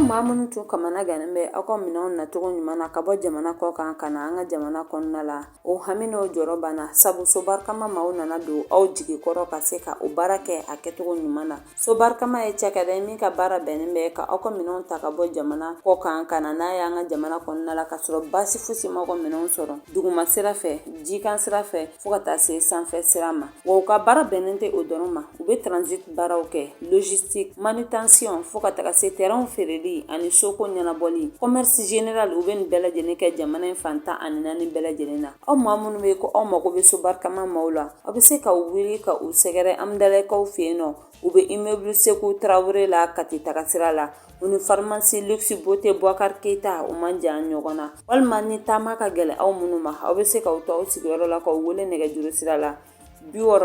maa minnu tun kamana gannen bɛ aw ka minɛnw nacogo ɲuman na ka bɔ jamana kɔ kan ka na an ka jamana kɔnɔna la, o hami n'o jɔrɔ banna, sabu Sobarikama maaw nana don aw jigi kɔrɔ ka se ka o baara kɛ a kɛcogo ɲuman na. Sobarikama ye cakɛda ye min ka baara bɛnnen bɛ ka aw ka minɛnw ta ka bɔ jamana kɔ kan ka na n'a ye an ka jamana kɔnɔna la, ka sɔrɔ baasi fosi m'aw ka minɛnw sɔrɔ duguma sira fɛ, jikan sira fɛ, fo ka taa se sanfɛ sira ma. Wa u ka baara bɛnnen tɛ o dɔrɔn ma, u bɛ transit baaraw kɛ, logistique, manutention, fo ka taga se terrainw feereli ani soko ɲɛnabɔli, commerce général. U bɛ nin bɛɛ lajɛlen kɛ jamana in fan 14 bɛɛ lajɛlen na. Aw maa minnu bɛ ko aw mago bɛ Sobarikama maaw la, aw bɛ se ka wuli ka u sɛgɛrɛ Amudalayi fɛ yen nɔ. U bɛ immeuble Seku Tarawele la, Kati taga sira la. U ni pharmacie Luxe Beauté Boubacar Keita, u man jan ɲɔgɔn na. Walima ni taama ka gɛlɛn aw minnu ma, aw bɛ se k'aw to aw sigiyɔrɔ la k'aw wele nɛgɛjuru sira la 65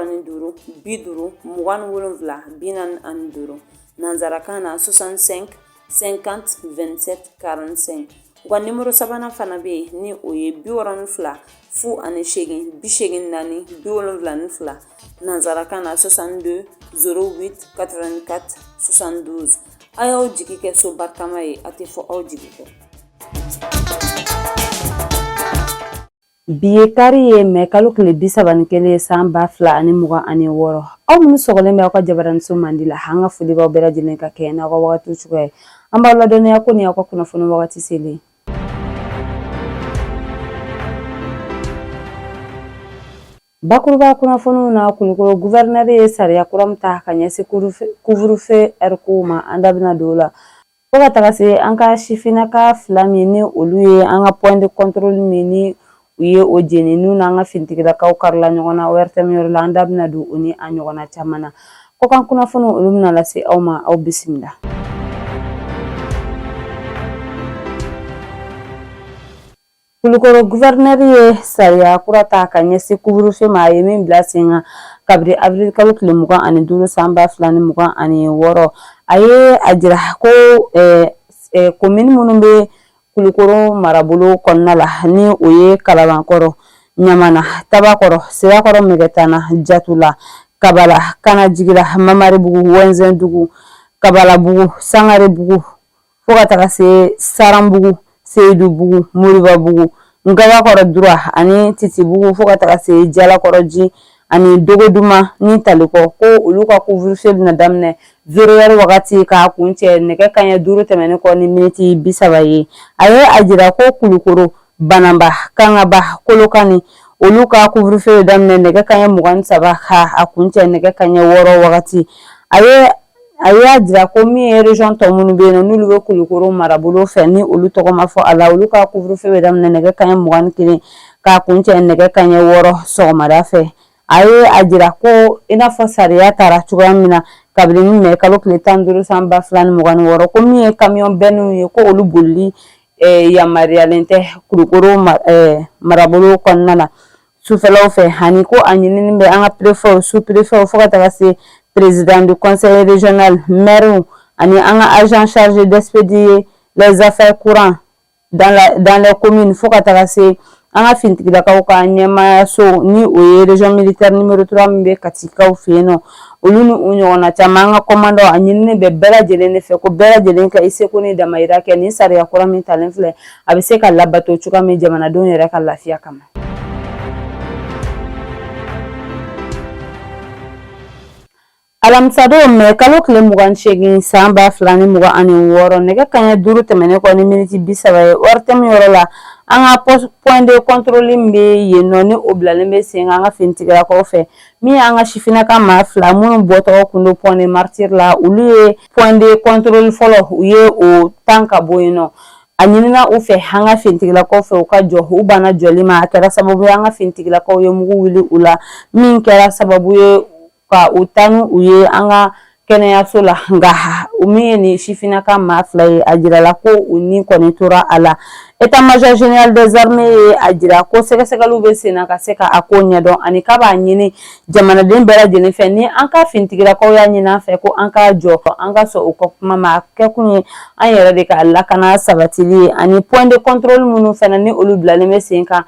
50 27 45, nansarakan na 65 50 27 45. U ka nimoro sabanan fana bɛ yen, ni o ye 62 08 84 72, nansarakan na 62 08 84 72. A y'aw jigi kɛ Sobarikama ye, a tɛ fɔ aw jigi kɔ. Bi ye kari ye, mɛ kalo tile 31 san 2026. Aw minnu sɔgɔlen bɛ aw ka jabaraniso mandi la, an ka foli b'aw bɛɛ lajɛlen ka kɛ n'aw ka wagati cogoya ye. An b'aw ladɔnniya ko nin y'aw ka kunnafoni wagati selen. Bakuruba kunnafoniw na, Kulukoro guvɛrinɛri ye sariya kura min ta ka ɲɛsin couvre-feu heure kow ma, an da bɛna don o la. Fo ka taga se an ka sifinnaka fila min ni olu ye an ka point de contrôle min ni u ye o jeni, n'u n'an ka finitigilakaw karila ɲɔgɔn na ORTM yɔrɔ la, an da bɛna don o ni a ɲɔgɔnna caman na. Kɔkan kunnafoniw, olu bɛna lase aw ma. Aw bisimila. Kulukoro guvɛrinɛri ye sariya kura ta ka ɲɛsin couvre-feu ma, a ye min bila sen kan kabiri avril kalo tile 25 san 2026. A ye a jira ko komini minnu bɛ Kulukoro marabolo kɔnɔna la, ni o ye Kalabankɔrɔ, Ɲamana, Tabakɔrɔ, Sirakɔrɔ, Mɛgɛtana, Jatula, Kabala, Kanajigila, Mamaribugu, Wɛnzɛndugu, Kabalabugu, Sangarebugu, fo ka taga se Saranbugu, Seyidubugu, Moribabugu, Ngabakɔrɔ Dura ani Titibugu, fo ka taga se Jalakɔrɔji ani Dogoduma ni Talikɔ, ko olu ka couvre-feu bɛna daminɛ zéro heure wagati k'a kuncɛ nɛgɛ kanɲɛ 5 tɛmɛnen kɔ ni miniti 30 ye. A ye a jira ko Kulukoro, Bananba, Kangaba, Kolokani, olu ka couvre-feu bɛ daminɛ nɛgɛ kanɲɛ 23 k'a kuncɛ nɛgɛ kanɲɛ 6 wagati. A y'a jira ko min ye région tɔ minnu bɛ yen nɔ, n'olu bɛ Kulukoro marabolo fɛ, ni olu tɔgɔ ma fɔ a la, olu ka couvre-feu bɛ daminɛ nɛgɛ kanɲɛ 21 k'a kuncɛ nɛgɛ kanɲɛ 6 sɔgɔmada fɛ. A ye a jira ko i n'a fɔ sariya taara cogoya min na kabini mɛ kalo tile 15 san 2026, ko min ye camion bennew ye, ko olu bolili yamaruyalen tɛ Kulukoro marabolo kɔnɔna na sufɛlaw fɛ, ani ko a ɲinini bɛ an ka préfet, sous-préfet, fo ka taga se président du conseil régional, maire ani an ka agent chargé d'expédier les affaires courantes dans les communes, fo ka taga se an ka finitigilakaw ka ɲɛmaayaso, ni o ye région militaire numéro 3 min bɛ Katikaw fɛ yen nɔ, olu ni u ɲɔgɔnna caman, an ka commandant. A ɲinini bɛ bɛɛ lajɛlen de fɛ ko bɛɛ lajɛlen ka i seko ni damayira kɛ nin sariya kura min talen filɛ, a bɛ se ka labato cogoya min jamanadenw yɛrɛ ka lafiya kama. Alamisadon, mɛ kalo tile 28 san 2026, nɛgɛ kanɲɛ 5 tɛmɛnen kɔ ni miniti 30 ye, ORTM yɔrɔ la, an ka point de contrôle min bɛ yen nɔ, ni o bilalen bɛ sen kan an ka finitigilakaw fɛ, min y'an ka sifinnaka maa fila minnu bɔtɔgɔ kun don Pont des Martyrs la, olu ye point de contrôle fɔlɔ, u ye o tan ka bɔ yen nɔ. A ɲinina u fɛ, an ka finitigilakaw fɛ, u ka jɔ. U banna jɔli ma. A kɛra sababu ye an ka finitigilakaw ye mugu wuli u la, min kɛra sababu ye ka u taa ni u ye an ka kɛnɛyaso la. Nka min ye nin sifinnaka maa fila ye, a jirala ko u ni kɔni tora a la. État-major général des armées ye a jira ko sɛgɛsɛgɛliw bɛ sen na ka se ka a ko ɲɛdɔn, ani k'a b'a ɲini jamanaden bɛɛ lajɛlen fɛ, ni an ka finitigilakaw y'a ɲini an fɛ ko an ka jɔ, an ka sɔn u ka kuma ma. A kɛkun ye an yɛrɛ de ka lakana sabatili ye, ani point de contrôle minnu fana ni olu bilalen bɛ sen kan.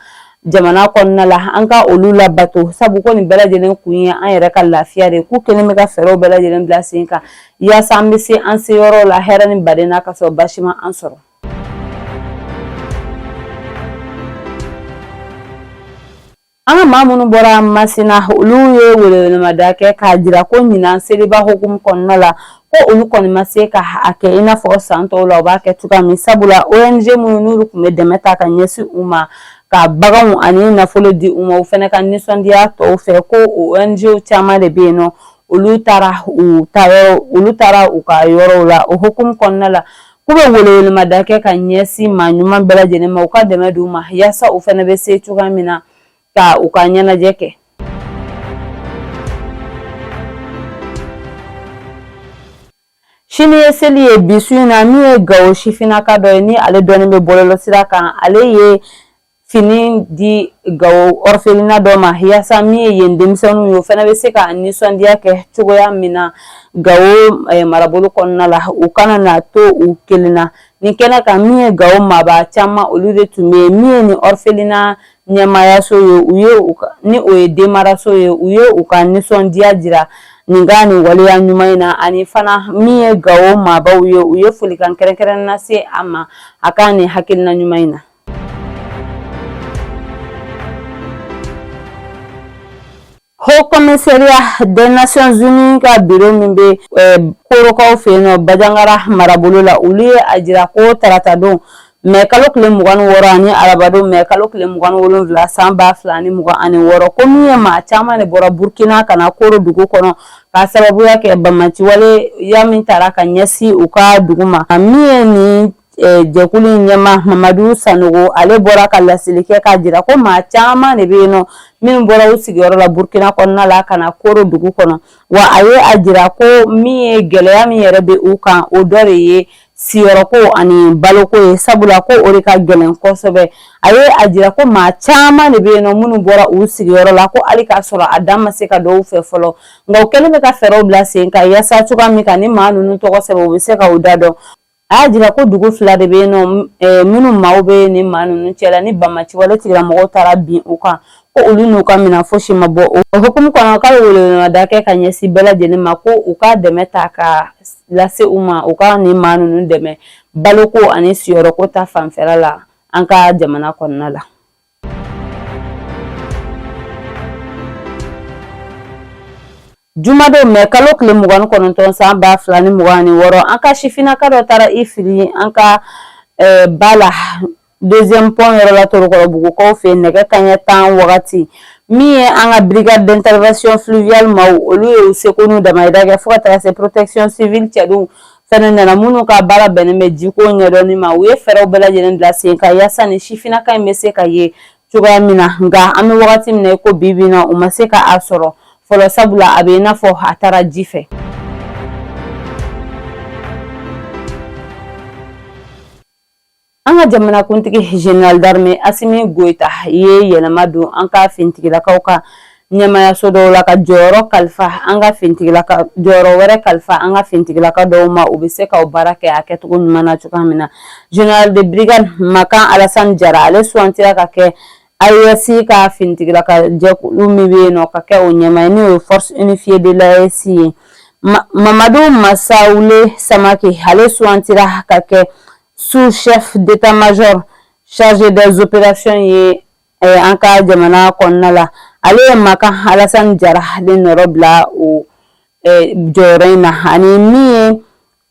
jamana kɔnɔna la, an ka olu labato, sabu ko nin bɛɛ lajɛlen kun ye an yɛrɛ ka lafiya de. K'u kɛlen bɛ ka fɛɛrɛw bɛɛ lajɛlen bila sen kan yaasa an bɛ se an seyɔrɔ la hɛrɛ ni baden na, ka sɔrɔ baasi ma an sɔrɔ. An ka maa minnu bɔra Masina, olu ye welewelemada kɛ k'a jira ko ɲinan seliba hukumu kɔnɔna la, ko olu kɔni ma se ka a kɛ i n'a fɔ san tɔw la u b'a kɛ cogoya min, sabula ONG minnu n'olu tun bɛ dɛmɛ ta ka ɲɛsin u ma, ka baganw ani nafolo di u ma, u fana ka nisɔndiya tɔw fɛ, ko o ONG caman de bɛ yen nɔ, olu taara u taayɔrɔ, olu taara u ka yɔrɔw la. O hukumu kɔnɔna la, k'u bɛ welewelemada kɛ ka ɲɛsin maa ɲuman bɛɛ lajɛlen ma, u ka dɛmɛ d'u ma yaasa u fana bɛ se cogoya min na ka u ka ɲɛnajɛ kɛ. Sini ye seli ye. Bi su in na, min ye Gawo sifinnaka dɔ ye ni ale dɔnnen bɛ bɔlɔlɔsira kan, ale ye fini di Gawo orphelinat dɔ ma yaasa min ye yen denmisɛnninw ye, o fana bɛ se ka nisɔndiya kɛ cogoya min na Gawo marabolo kɔnɔna la, u kana na to u kelen na. Nin kɛnɛ kan, min ye Gawo maaba caman, olu de tun bɛ yen. Min ye nin orphelinat ɲɛmaayaso ye, u ye ni o ye denmaraso ye, u ye u ka nisɔndiya jira nin ka nin waleya ɲuman in na. Ani fana, min ye Gawo maabaw ye, u ye folikan kɛrɛnkɛrɛn lase a ma a ka nin hakilina ɲuman in na. Haut Commissariat des Nations Unies ka biro min bɛ Korokaw fɛ yen nɔ Bajangara marabolo la, olu ye a jira ko taratadon mɛ kalo tile 26 ani arabadon mɛ kalo tile 27 san 2026, ko min ye maa caman de bɔra Burkina ka na Koro dugu kɔnɔ k'a sababuya kɛ banbaanciwaleya min taara ka ɲɛsin u ka dugu ma. Min ye nin jɛkulu in ɲɛmaa Mamadu Sanogo, ale bɔra ka laseli kɛ k'a jira ko maa caman de bɛ yen nɔ minnu bɔra u sigiyɔrɔ la Burkina kɔnɔna la ka na Koro dugu kɔnɔ. Wa a ye a jira ko min ye gɛlɛya min yɛrɛ bɛ u kan, o dɔ de ye siyɔrɔko ani baloko ye, sabula ko o de ka gɛlɛn kosɛbɛ. A ye a jira ko maa caman de bɛ yen nɔ minnu bɔra u sigiyɔrɔ la, ko hali k'a sɔrɔ a dan ma se ka dɔw fɛ fɔlɔ, nka u kɛlen bɛ ka fɛɛrɛw bila sen kan yaasa cogoya min kan ni maa ninnu tɔgɔ sɛbɛn, u bɛ se ka u da dɔn. A y'a jira ko dugu fila de bɛ yen nɔ minnu maaw bɛ nin maa ninnu cɛla ni banbaanciwale tigilamɔgɔw taara bin u kan, ko olu n'u ka minɛn fosi ma bɔ. O hukumu kɔnɔ, k'a bɛ welewelemada kɛ ka ɲɛsin bɛɛ lajɛlen ma ko u ka dɛmɛ ta ka lase u ma, u ka nin maa ninnu dɛmɛ baloko ani siyɔrɔko ta fanfɛla la an ka jamana kɔnɔna la. Jumadon mɛ kalo tile 29 san 2026, an ka sifinnaka dɔ taara i fili an ka ba la deuxième pont yɔrɔ la Torokɔrɔbugukaw fɛ nɛgɛ kanɲɛ 10 wagati. Min ye an ka brigade d'intervention fluviale maaw, olu ye u seko n'u damayira kɛ fo ka taga se protection civile cɛdenw fɛnɛ nana, minnu ka baara bɛnnen bɛ jiko ɲɛdɔnni ma. U ye fɛɛrɛw bɛɛ lajɛlen bila sen kan yaasa ni sifinnaka in bɛ se ka ye cogoya min na, nka an bɛ wagati min na i ko bi bi na, u ma se ka a sɔrɔ fɔlɔ, sabula a bɛ i n'a fɔ a taara ji fɛ. An ka jamanakuntigi général d'armée Asimi Goyita ye yɛlɛma don an ka finitigilakaw ka ɲɛmayaso dɔw la, ka jɔyɔrɔ kalifa an ka finitigilaka jɔyɔrɔ wɛrɛ kalifa an ka finitigilaka dɔw ma, u bɛ se ka o baara kɛ a kɛcogo ɲuman na cogoya min na. Général de brigade Makan Alassane Jara, ale sugantira ka kɛ AES ka finitigilaka jɛkulu min bɛ yen nɔ, ka kɛ o ɲɛmaa ye, n'o ye force unifiée de l'AES ye. Mamadu Masawule Samake, ale sugantira ka kɛ sous-chef d'état-major chargé des opérations ye an ka jamana kɔnɔna la. Ale ye Makan Alassane Jara de nɔrɔ bila o jɔyɔrɔ in na. Ani min ye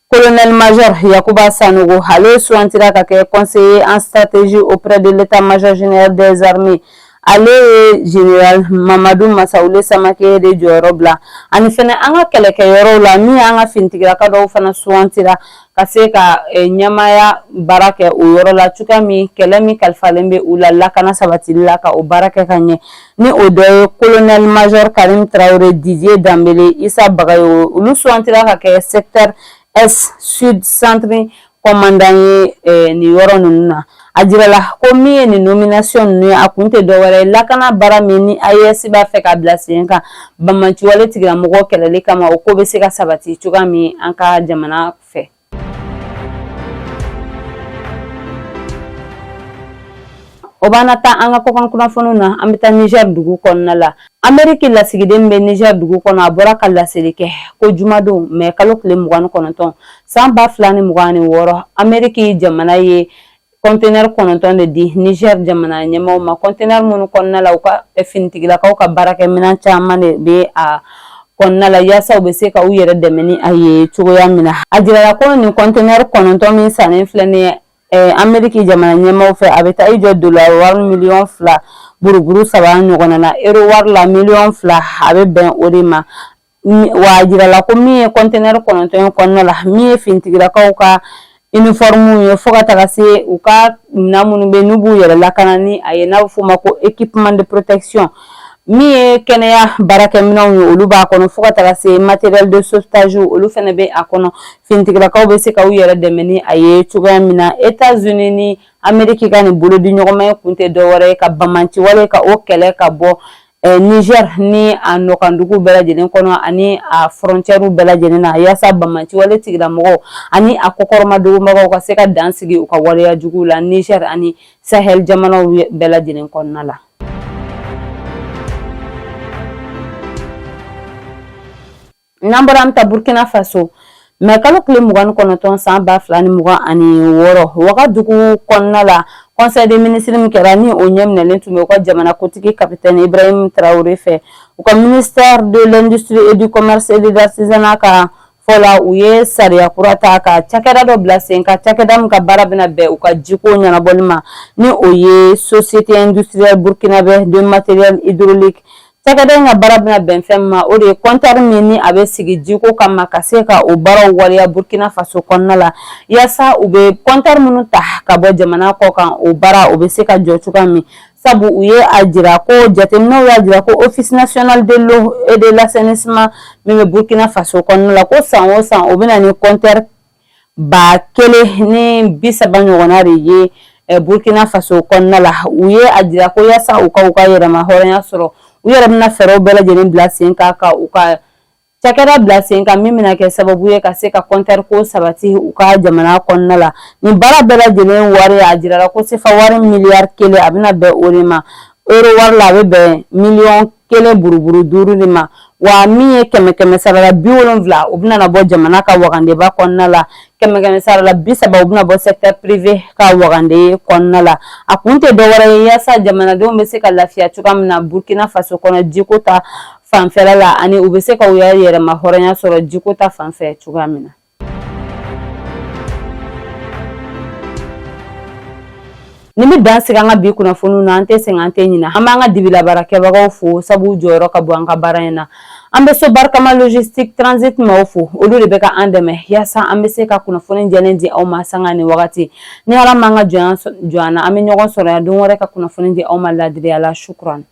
colonel major Yakuba Sanogo, ale sugantira ka kɛ conseiller en stratégie auprès de l'état-major général des armées. Ale ye général Mamadu Masawule Samake de jɔyɔrɔ bila. Ani fɛnɛ, an ka kɛlɛkɛyɔrɔw la, min y'an ka finitigilaka dɔw fana sugantira ka se ka ɲɛmaaya baara kɛ o yɔrɔ la cogoya min, kɛlɛ min kalifalen bɛ u la lakana sabatili la, ka o baara kɛ ka ɲɛ, ni o dɔ ye colonel major Karim Traoré, Didier Dambele, Isa Bagayogo. Olu sugantira ka kɛ secteur Est, Sud, Centre commandant ye nin yɔrɔ ninnu na. A jirala ko min ye nin nomination ninnu ye, a kun tɛ dɔwɛrɛ ye, lakana baara min ni AES b'a fɛ ka bila sen kan banbaanciwale tigilamɔgɔw kɛlɛli kama, o ko bɛ se ka sabati cogoya min an ka jamana fɛ. O b'an na taa an ka kɔkan kunnafoniw na. An bɛ taa Niger dugu kɔnɔna la. Ameriki lasigiden bɛ Niger dugu kɔnɔ, a bɔra ka laseli kɛ ko jumadon mɛ kalo tile 29 san 2026, Ameriki jamana ye kɔntenɛri 9 de di Niger jamana ɲɛmaaw ma, kɔntenɛri minnu kɔnɔna la, u ka finitigilakaw ka baarakɛminɛn caman de bɛ a kɔnɔna la, yaasa u bɛ se ka u yɛrɛ dɛmɛ ni a ye cogoya min na. A jirala ko nin kɔntenɛri 9 min sannen filɛ nin ye Ameriki jamana ɲɛmaaw fɛ, a bɛ taa i jɔ dolari wari miliyɔn 2.3 ɲɔgɔnna na, euro wari la miliyɔn 2, a bɛ bɛn o de ma. Wa a jirala ko min ye kɔntenɛri 9 in kɔnɔna la, min ye finitigilakaw ka uniforme ye, fo ka taga se u ka minɛn minnu bɛ n'u b'u yɛrɛ lakana ni a ye, n'a bɛ f'o ma ko équipement de protection, min ye kɛnɛya baarakɛminɛnw ye, olu b'a kɔnɔ, fo ka taga se matériel de sauvetage, olu fana bɛ a kɔnɔ, finitigilakaw bɛ se ka u yɛrɛ dɛmɛ ni a ye cogoya min na. États-Unis ni Amérique ka nin bolodi ɲɔgɔnma ye kun tɛ dɔwɛrɛ ye ka banbaanci wale ka o kɛlɛ ka bɔ Niger ni a nɔkandugu bɛɛ lajɛlen kɔnɔ ani a frontières bɛɛ lajɛlen na, yaasa banbaanci wale tigilamɔgɔw ani a kɔkɔrɔmadonbagaw ka se ka dan sigi u ka waleya juguw la Niger ani Sahel jamanaw bɛɛ lajɛlen kɔnɔna la. N'an bɔra, an bɛ taa Burkina Faso. Mɛ kalo tile 29 san 2026, Wagadugu kɔnɔna la, conseil des ministres min kɛra, ni o ɲɛminɛlen tun bɛ u ka jamana kuntigi capitaine Ibrahim Traoré fɛ, u ka ministère de l'industrie et du commerce et de l'artisanat ka fɔ la, u ye sariya kura ta ka cakɛda dɔ bila sen kan, cakɛda min ka baara bɛna bɛn u ka jiko ɲɛnabɔli ma, ni o ye Société industrielle burkinabè de matériel hydraulique. Cakɛda in ka baara bɛna bɛn fɛn min ma, o de ye compteur min ni a bɛ sigi jiko kama, ka se ka o baaraw waleya Burkina Faso kɔnɔna la, yaasa u bɛ compteur minnu ta ka bɔ jamana kɔ kan, o baara o bɛ se ka jɔ cogoya min. Sabu u ye a jira ko jateminɛw y'a jira ko Office national de l'eau et de l'assainissement min bɛ Burkina Faso kɔnɔna la, ko san o san o bɛ na ni compteur 1030 ɲɔgɔnna de ye Burkina Faso kɔnɔna la. U ye a jira ko yaasa u ka yɛrɛma hɔrɔnya sɔrɔ, u yɛrɛ bɛna fɛɛrɛw bɛɛ lajɛlen bila sen kan ka u ka cakɛda bila sen kan min bɛna kɛ sababu ye ka se ka compteur ko sabati u ka jamana kɔnɔna la. Nin baara bɛɛ lajɛlen wari, a jirala ko sefa wari miliyari 1, a bɛna bɛn o de ma. Euro wari la, a bɛ bɛn miliyɔn 1.5 de ma. Wa min ye kɛmɛ kɛmɛ sara la 70, o bɛna bɔ jamana ka wagandeba kɔnɔna la, kɛmɛ kɛmɛ sara la 30, o bɛna bɔ secteur privé ka wagande kɔnɔna la. A kun tɛ dɔwɛrɛ ye yaasa jamanadenw bɛ se ka lafiya cogoya min na Burkina Faso kɔnɔ jiko ta fanfɛla la, ani u bɛ se ka u yɛrɛma hɔrɔnya sɔrɔ jiko ta fanfɛ cogoya min na. Nin bɛ dan sigi an ka bi kunnafoniw na. An tɛ sɛgɛn, an tɛ ɲinɛ. An b'an ka dibilabaarakɛbagaw fo, sabu jɔyɔrɔ ka bon an ka baara in na. An bɛ so barikama logistique transit maaw fo, olu de bɛ ka an dɛmɛ yaasa an bɛ se ka kunnafoni jɛlen di aw ma sanga ni wagati. Ni Ala m'an ka jɔn jɔ an na, an bɛ ɲɔgɔn sɔrɔ yan don wɛrɛ ka kunnafoni di aw ma laadiriya la. Shukran.